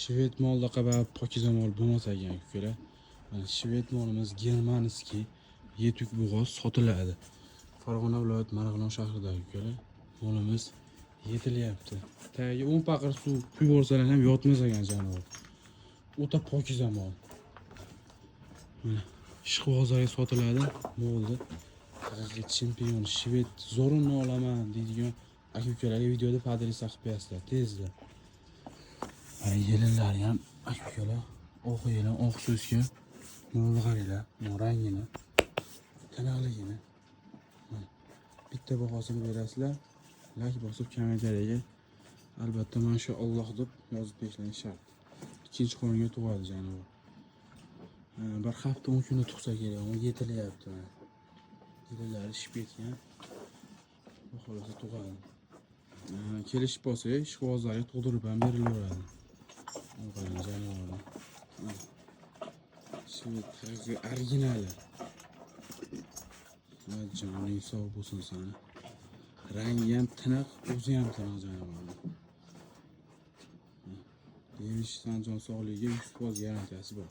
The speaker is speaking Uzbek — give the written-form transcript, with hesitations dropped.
Shved moldaqa pokiza mol bo'lmasa ekan, ukalar. Mana shved molimiz, германский yetuk bo'g'oz sotiladi. Farg'ona viloyat, Marg'ilon shahridagi, ukalar. Molimiz yetilyapti. Tagiga 10 paqir suv quyib yuborsalar ham yotmas ekan jonivor. O'ta pokiza mol. Mana ishqibozlarga sotiladi molni. Haqiqiy chempion shved zo'rini olaman deydigan aka ukalarga videoda поделиться qilib qo'yasizlar tezda. Mana yelinlari ham, aka ukalar, oq yelin, oq so'zga. Molni qaranglar, rangini, tiniqligini. Mana bitta bahosini berasizlar. Layk bosib, kommentariyaga albatta mana shu Alloh deb yozib berishlaring shart. Ikkinchi qoringa tug'adi jonivor. Bir hafta 10 kunda tug'sa kerak, u yetilyapti mana. Yelinlari shishib ketgan. Xudo xohlasa, tug'adi. Kelishib olsak, ishqibozlarga tug'dirib ham berilaveradi. Qarang jonivorni. Shved haqiqiy originali. Va joning sog' bo'lsin sani. Rangi ham tiniq, o'zi ham tiniq jonivorni. Devishdan jon sog'ligiga 100% garantiyasi bor.